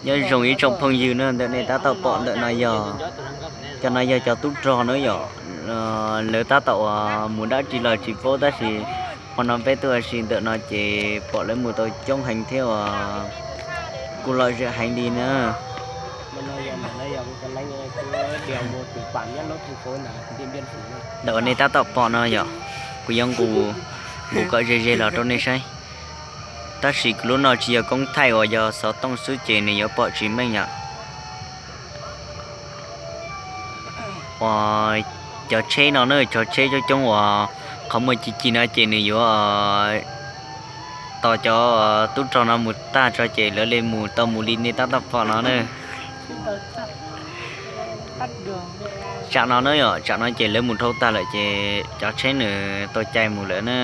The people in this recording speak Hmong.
Nyob zoo ib tsoom phooj ywg na, ntawm nej tab tom pom ntawm no yog, cov no yog cov tub rog na yom. Lawv tab tom uas mus dab tsi los tsis paub tab sis hmo no peb tuaj ua si ntawm no ces pom lawv mus tau coob heev thiab uas kuj lom zem heev li na. Ntawm uas nej tab tom pom no yog kuv yuav nqus, nqus kom ze ze los rau nej saib. Tab sis kuv lub no tsis yog koob thaij uas yog xov tooj xwb ces nws yuav pom tsis meej yom. Uas cov tsheb no na, cov tsheb coob coob uas qhov muag ci ci no ces nws yuav tos cov tub rog no mus tag tso ces lawv li mus tau mus li nej tab tom pom no na. Tsam no na yom, tsam no ces lawv mus dhau tag lawm ces cov tsheb nws tau cai mus lawm na.